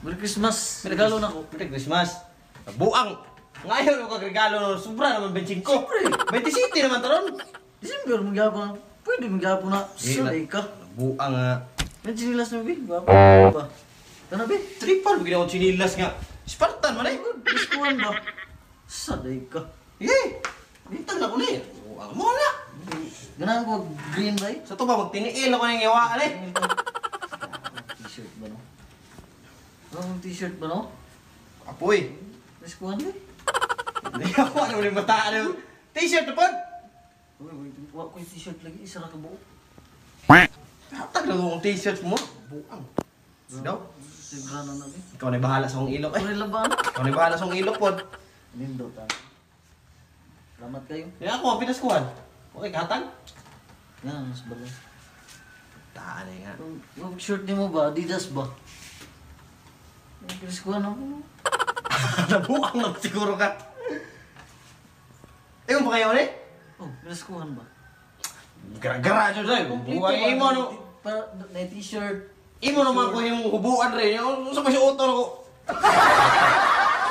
Merry Christmas. Regalo na ko. Merry Christmas. Buang. Ngayon ako regalo no, sobra naman 25. Siyempre. 27 naman taron. December mo gyapon. Pwede mo gyapon na. Sulay ka. Buang nga. May chinilas na bi. Gwapo. Ba? Kana bi? Tripal mo ginawa chinilas nga. Spartan man eh. Diskuan ba? Saday ka. Eh, bintang na ko ni. Buang mo na. Ganahan ko green ba eh? Sa to ba magtiniil ako ng iwa ali. T-shirt ba no? Ano t-shirt ba no? Apoy. Diskuan ba? Hindi ako ano yung bata ano. T-shirt na pod. Uy, wa ko yung t-shirt lagi. Isa ra ka buo. Hatag na akong t-shirt mo. Buang. Daw. Siguro na na bi. Ikaw na bahala sa akong ilok eh. Ano laban? Ikaw na bahala sa akong ilok pod. Nindot ah. Salamat kayo. Kaya ako ang pinaskuhan. Okay, katag. Yan, mas balay. Taan eh nga. Yung shirt ni mo ba? Adidas ba? Yung Pinaskuhan ako. Nabuang lang siguro ka. Eh, kung pa kayo ulit? Oh, pinaskuhan ba? Gara-gara dyan sa'yo. Buang imo no. Para na t-shirt. Imo naman ko yung hubuan rin. Yung sa may suoto na ko.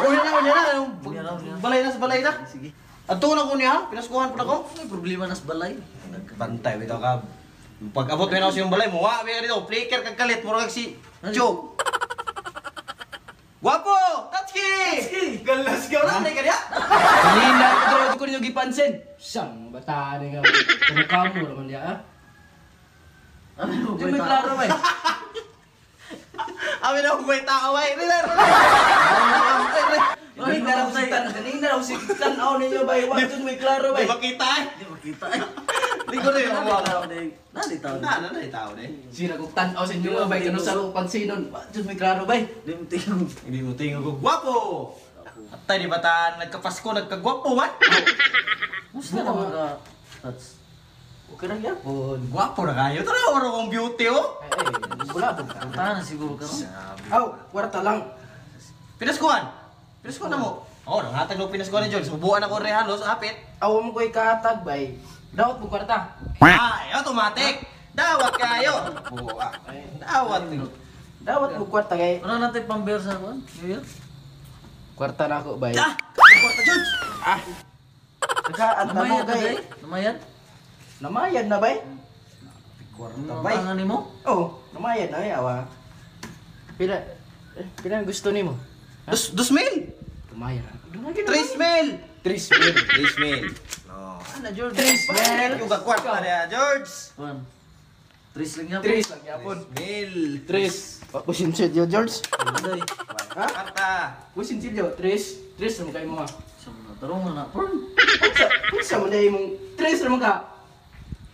Uy na, uy na. Unya na, unya na. Balay na sa balay na. Sige. Ato na ko niya. Pinaskuhan pa na ko. May problema na sa balay. Bantay, bitaw ka. Pag abot mo na ako sa iyong balay, muwa, may ka dito. Flicker kag kalit, murag si Joe. Guwapo! Tatsuki! Tatsuki! Galas ka na, ka niya? Kanina ko daw ko ninyo gipansin. Siyang bata ni nga. Kamukamo naman niya ah. Ano Di may klaro ba eh. Amin ako may tao ay. Relax, relax. Kanina raw si tan, kanina raw si tan-aw ninyo ba? Wa jud may klaro ba? Di makita eh. Di makita eh. Di ko rin. Nali tao. Na, na, na, tao na eh. Sira kog tan-aw sa inyo ba kano sa ko pansinon. Wa jud may klaro ba? Di mo tingog. Hindi mo tingog ko. Gwapo! Atay di bataan, nagkapasko, nagkagwapo man. Musta naman ka? Tats. Okay ra gyapon. Gwapo na kayo. Tara, oro kong beauty oh. Ay, ay, wala po ka. Puntahan na siguro ka no? Aw, kwarta lang. Pinaskuhan! Pinaskuhan na mo. Oo, oh, nanghatag ng pinaskuhan ni George. Subuan ako rin halos, apit. Aw mo ko'y kahatag bay. Dawat mo kwarta. Ay, automatic! Dawat kayo! Buwa. Dawat. Dawat mo kwarta kay. Ano natin pambayar sa kuan? New Year? Kwarta na ako bay. Ah! Kwarta, George! Ah. Nakaat na mo Namayan na kay. day? Namayan? Namayan na bay. Kwarta, bay. Tangan nimo? Oh, namayan na ay awa. Pila eh, pila ang gusto nimo? 2 mil! Tumayan. 3 mil! 3 mil. 3 mil. No. Ano George? 3 mil. Yung kwarta niya, George! Kuan. Tres lang yan. Tres lang yapon. 3 mil. Tres. Kusinsilyo, George. Day. Ha? Kwarta. Kusinsilyo, tres. Tres naman kayo mga. Sa mga tarong na porn. Unsa, unsa man dahil mong tres naman ka.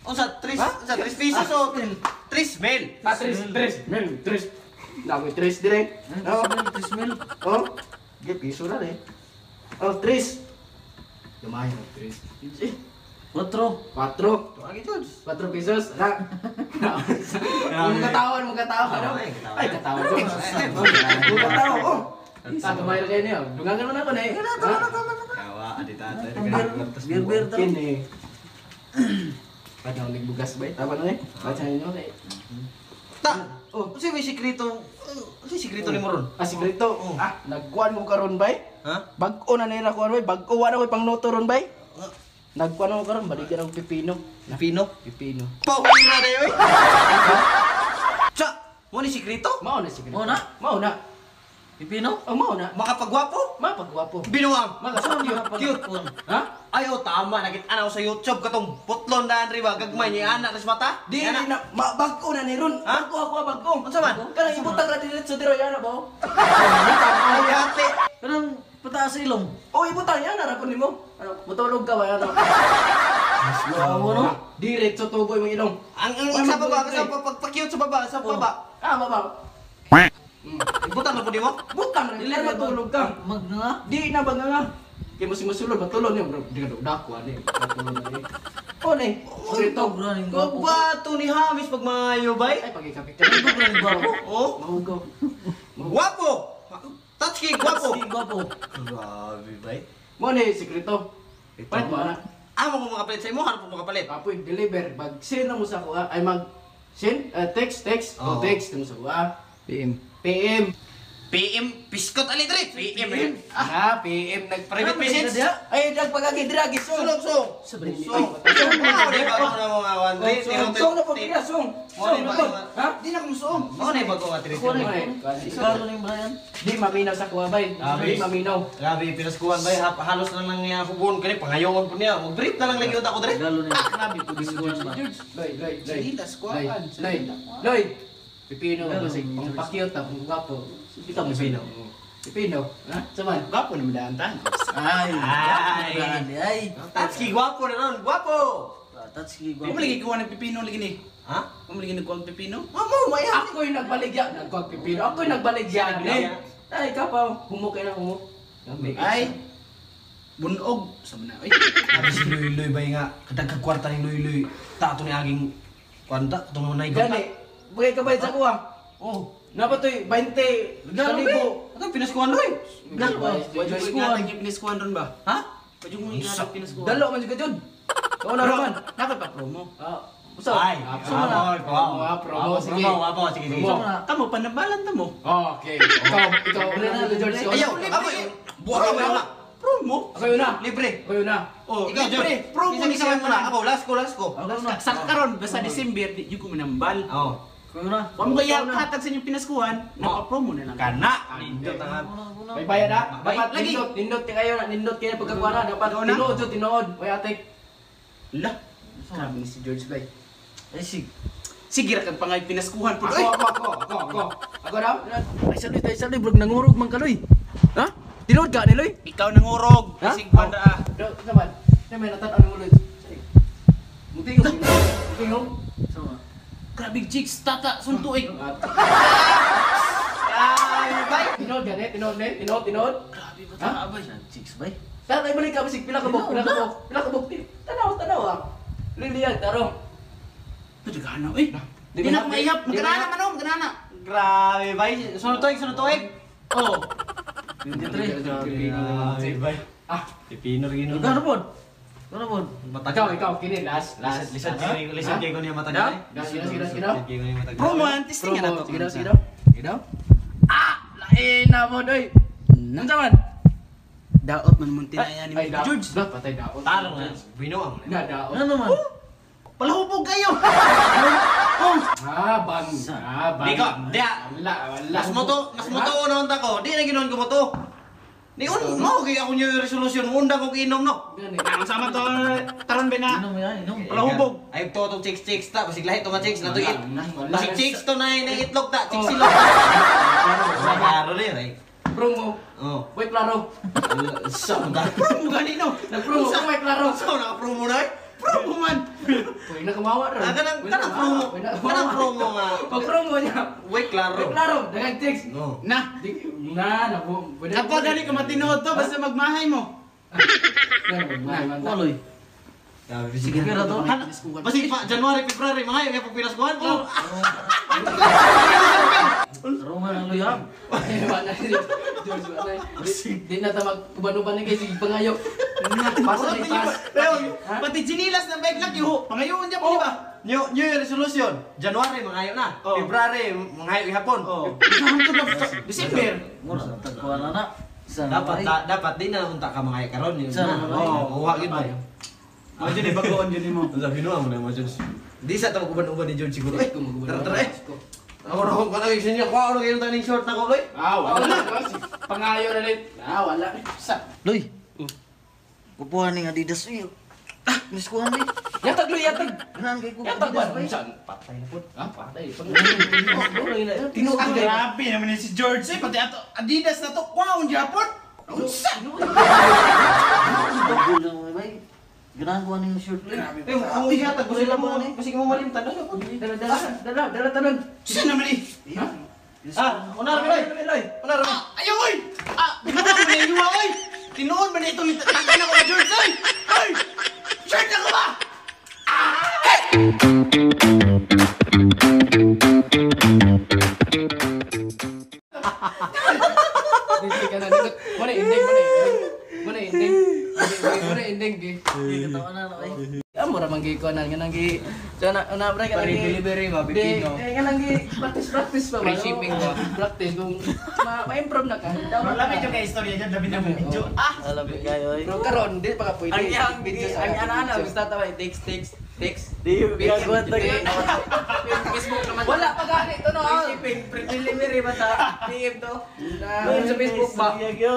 Unsa, tres, Ha? unsa, 3 pesos o 3 mil? Ah, tres, tres. Mil, tres. Dami tres dire. Oh, 3 mil, 3 mil. oh. Ge piso na eh. Oh, tres. Lumayan, tres. Eh, Quatro. Quatro. Tuwagi, George. 4 pesos. Na. Mga katawa, ano? Ay, katawa. Ay, katawa, George. Mga katawa, oh. Ah, tumayo kayo niyo. Dungangan mo na ako na eh. Kawa, adi tatay. Beer, beer Kin tarong. eh. Padang nagbugas ba eh? Tama na eh. Ba't sa inyo eh. Ta! Oh. Unsa may sikreto? Unsa sikreto ni Moron? Ah, sikreto. Ah, nagkuan mo karon bay? Ha? Bag-o na nila kuan bay. Bag-o wala ko'y pangluto ron bay. Nagkuan mo karon, baligyan og pipino. Na, Pino? pipino. Pahuli na dayo eh! Tsa! Mo ni sikreto? Mao na sikreto. Mao na? Mao na. Pipino? Oh, mao na. Makapagwapo? Mapagwapo. Binuang! Maka Cute! Ha? Ay, oh, tama. Nakita na ako sa YouTube katong putlon na Andre ba? Gagmay niya anak na sa mata? Di Anak. na bag-o na ni ron. Ha? Bag-o ako, bag-o. Unsa man? Kanang ibutang ra diretso diro yan ba? oh? Ay, ate! Kanang pataas sa ilong. Oh, ibutang yan ra kun nimo. Ano, mutulog ka ba ano? Wow, no? Diretso tuboy mong ilong. Ang sa baba, sa pagpa-cute sa baba, sa baba. Ah, baba. Ibutang na po di mo? Butang ra Dili dili matulog ka. Mag nga. Di na ba nga? Kay mo simusulod matulog niyo, bro. Di ka daw dako ani. Matulog na ni. Oh, ni. Sikreto. Sobrang gwapo. Gwapo ni Hamis pag maayo, bay. Ay pagikapit. Sobrang gwapo. Oh, Mahugaw. gwapo! Touchki, gwapo! Sige, gwapo. Grabe, bay. Mo ni sikreto. Palit mo ana. Ah, mo makapalit sa imo, harap mo makapalit. Apoy deliver bag send na mo sa kuha ay mag send text text Oo. o text na mo sa kuha. PM. PM. PM piskot ali dre. PM. Ah, PM nag Private message. Ay, nagpagagi dira gisong. Sulong song. Song. Song. Mao ni bago na mo nga one day. Song na po dira song. Song na po. Ha? Di na kumusuong. Mao ni bago nga Kuha tiri. na yung Brian. Di maminaw sa kuha bay. Di maminaw. Grabe pinaskuhan bay halos lang nang niya hubon kani pangayon po niya. Mag-brief na lang lagi unta ko dre. Galo na. Grabe po si George. Loy, loy, loy. Sinilas, kuhaan. Loy, loy. Pipino kasi pang pakyut ta, pang gwapo. Ikaw mo Pipino. Pipino. Ha? Saman. Gwapo naman daan tan. Ay. Ay. Ay. Tatski gwapo na ron, gwapo. Tatski Mo lagi kuha ng pipino lagi ni. Ha? Mo lagi nagkuha ng pipino. Mamo maya. Ako'y nagbaligya, nagkuha pipino. Ako'y nagbaligya. Ay, ikaw pa, humo kayo na humo. Ay. Bunog sa mana oy. Sabi si Luy Luy bay nga kadagkag kwarta ni Luy Luy. Ta ato ni aging kwanta atong mga Gani, bagay ka bayad sa kuha. Oh, Napa to'y 20 kalibo. Ato pinaskuhan Luy. Wadyo ko ingatan yung pinaskuhan ron ba? Ha? Wadyo ko ingatan pinaskuhan. Dalo man jud ka jud. Ikaw na naman. Dapat pa promo. Ah, usa. Ay, Ah, promo, promo, sige. Promo, apo, sige, sige. Promo. Tamo panabalan tamo. Okay. Ikaw, una na George. Ayaw, ako, buha ka ba na? Promo. Ako yun na. Libre. Ako yun na. Oh, Ikaw, libre. George. Promo ni Isa-isa siya mo na. Ako, last ko, last ko. Sa karon basta December di jud ko manambal. Oo. Kuha na. Wa mo kaya hatag sa inyong pinaskuhan, napa-promo na lang. Kana. Nindot ang May bayad ha? Bay, Dapat lagi. nindot, nindot kayo na, nindot kayo pagkakuha na. Dapat Ikaw na? tinuod jud, tinuod. Way atik. La. Grabe ni si George bay. Ay sig. Sige ra kag pangay pinaskuhan pud. Ako, ako, ako, ako, ako. Ako daw. Ay saloy tayo saloy brog nangurog man kaloy. Ha? Tinuod ka ni Loy? Ikaw nangurog. Ha? Sig banda ah. Daw, naman. Naman natan-aw mo Loy. Mutingog. Mutingog. Sama. Grabe chicks tata suntuig. Ay, bay. Tinuod gani, tinuod ni, tinuod, tinuod. Grabe ba Ha? ta bay? Chicks bay. Tatay balik ka basig pila ka buk, pila ka buk, pila ka buk. Tanaw, tanaw ah. Lilian, tarong. Padagana oy. Di na ako maihap, maganana man oh, maganana. Grabe, bay. Sunod tuig, sunod tuig. Oh. 23. Grabe, bay. Ah, Pipino rin Gano pod? Gano pod? ikaw, ikaw, kini last, last. Lisod, lisod, lisod kayo ko niya matagal. Sige daw, sige daw, sige daw. Lisod kayo ko niya matagal. Promo ang testing na to. Sige daw, sige daw. Sige daw. Ah, lain na mo doy. Unsa man? Daot man mong tinaya ni Ay, daot. George. Daot, patay daot. Tarong na. Binuang na. Na daot. Ano man? Palahubog kayo. Oh. Ah, bang. Ah, bang. Di ko, di ah. Wala, wala. Mas mo to, mas mo to una unta ko. Di na ginoon ko mo to. Ni un mo kay ako new resolution unda ko giinom no. Gani. Ang sama to taron ba na. Inom yan, inom. Palahubog. Ay to tong chicks chicks ta basig lahi to nga chicks na to it. Wala. Basig chicks to na na itlog ta, chicks silog. Klaro na yun ay. Promo. Oh. Wait, klaro. Sa mo ta. Promo gani no. Nag-promo. Wait, klaro. Sa na promo na ay. Promo man. Uy, nakamawa ron. Ah, kanang kanang promo. Kanang promo nga. Pag-promo niya. Wait klaro. Wait, klaro. Daghang chicks. No. Na. Di, na, na, bu- Kapwa gani ka matinuod to basta magmahay mo. Na, Waloy. Sige Pera to? Basig pa January, February mga yung pag pinaskuhan. Oh. Roma ng luyab. Wala na. George, wala na. Di na ta mag-uban-uban ni kay sige pangayo. Pasa ni pas. Pati jinilas na bike lang yuho. Pangayon niya po di ba? New New Year resolution. January mangayo na. Oh. February mangayo ihapon. Oh. Hangtod na December. Mura tagkuha na na. Sa Dapat dapat di na unta ka mangayo karon yun. Sa- na. Oh, uwa gid mo. Mo jud bagoon jud nimo. Sabi no mo na mo George. Di sa ta uban-uban ni George siguro. Eh, tara tara eh. Ako ra ko kanang sa inyo. Kuha ko kayo taning short na ko loy. Ah, wala. Pangayo na rin. Ah, wala. Sa Loy. Kupuhan ning Adidas uy. Miskuhan di. Yatag loy, yatag. Ganahan kay ko. Yatag ba? Adidas, bay. Saan? Patay na po. Ah, patay. Tinuod grabe naman ni si George eh pati ato Adidas na to. Kwaon Japon. Unsa? Bagol lang mo bay. Ganahan ko aning shirt loy. Eh, ang ihatag ko sila mo. Kasi mo malimtan na po. Dala, dala, dala, dala tanan. Sa naman eh. Ah, una ra loy. Loy. Una ra. Ah, ayaw oy. Ah, binuha ko na yung oy. Tinuod man na itong tagay na ko na George oy. Oy! Shirt na ko ba? Dito ka na dito. Muna ending, muna ending. Muna ending. Muna ending, gi. Katawa na na bay. Amo Amo ra man gi kuanan nga nang gi so na na pre ka Pare nang gi delivery ba, Di, Pipino? eh, nga nang gi practice practice pa ba? Free shipping ba? Practice kung ma-improve na ka. Dapat Labi yung kay istorya dyan, labi na mo video. Ah! Alam mo kayo oy. Pero karon di pa ka pwede. Ang iyang Video sa ang ana-ana video. gusto ta ba text text text. Di gagawa ta. Facebook naman. Wala pa gani to no. Free shipping, free delivery ba ta? PM to. Na sa Facebook ba? Pero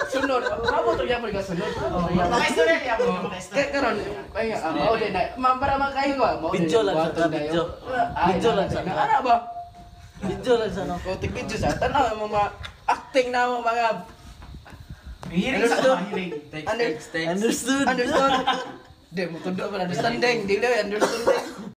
sunod, mabot to gyapon ka sunod. Mga istorya niya mo, mga istorya. Kaya karon ay ah, mao din na. Ma'am para makayo ka. Mao din Video lang sa buhaton dayo. video. Ay, Video lang sa- Ana ba? Video lang sa no. Kung tig video sa tanaw mo mga acting na mo mga Hearing sa ako, hearing. Text Under- text text. Understood. Understood. Di mo tundo pa understanding, di lang understanding.